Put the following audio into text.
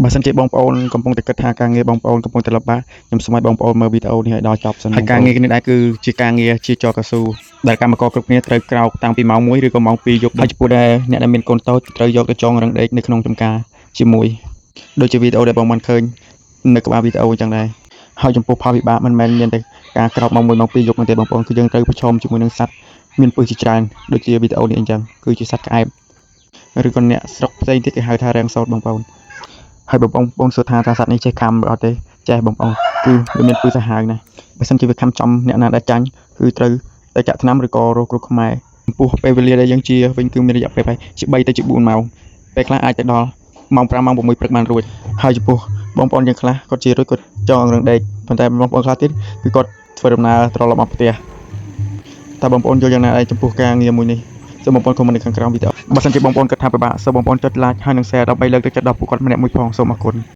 បើសិនជាបងប្អូនកំពុងតែគិតថាការងារបងប្អូនកំពុងតែលំបាកខ្ញុំសូមឲ្យបងប្អូនមើលវីដេអូនេះឲ្យដល់ចប់សិនហើយការងារនេះដែរគឺជាការងារជាចកស៊ូដែលកម្មករគ្រប់គ្នាត្រូវក្រោកតាំងពីម៉ោង1ឬក៏ម៉ោង2យប់ហើយចំពោះដែលអ្នកដែលមានកូនតូចត្រូវយកទៅចងរឹងដេកនៅក្នុងចំការជាមួយដូចជាវីដេអូដែលបងបានឃើញនៅក្បាលវីដេអូអញ្ចឹងដែរហើយចំពោះផលវិបាកមិនមែនមានតែការក្រោកម៉ោង1ម៉ោង2យប់នោះទេបងប្អូនគឺយើងត្រូវប្រឈមជាមួយនឹងសត្វមានពឹសជាច្រើនដូចជាវីដេអូនេះអញ្ចឹងគឺជាសត្វក្អែបឬក៏អ្នកស្រុកផ្សេងទៀតគេហៅថារាំងសោតបងប្អូន ហើយបងប្អូនសួរថាតើសត្វនេះចេះខាំឬអត់ទេចេះបងប្អូនគឺវាមានពឹសសាហាវណាស់បើសិនជាវាខាំចំអ្នកណាដែលចាញ់គឺត្រូវទៅចាក់ថ្នាំឬក៏រកគ្រូខ្មែរចំពោះពេលវេលាដែលយើងជាវិញគឺមានរយៈពេលប្រហែលជា3ទៅជា4ម៉ោងពេលខ្លះអាចទៅដល់ម៉ោង5ម៉ោង6ព្រឹកបានរួចហើយចំពោះបងប្អូនយើងខ្លះគាត់ជារួចគាត់ចងរឿងដេកប៉ុន្តែបងប្អូនខ្លះទៀតគឺគាត់ធ្វើដំណើរត្រឡប់មកផ្ទះតើបងប្អូនយល់យ៉ាងណាដែរចំពោះការងារមួយនេះសូមបងប្អូន comment នៅខាងក្រោមវីដេអូបើសិនជាបងប្អូនគិតថាពិបាកសូមបងប្អូនចុច like ហើយនិង share ដើម្បីលើកទឹកចិត្តដល់ពួកគាត់ម្នាក់មួយផងសូមអរគុណ។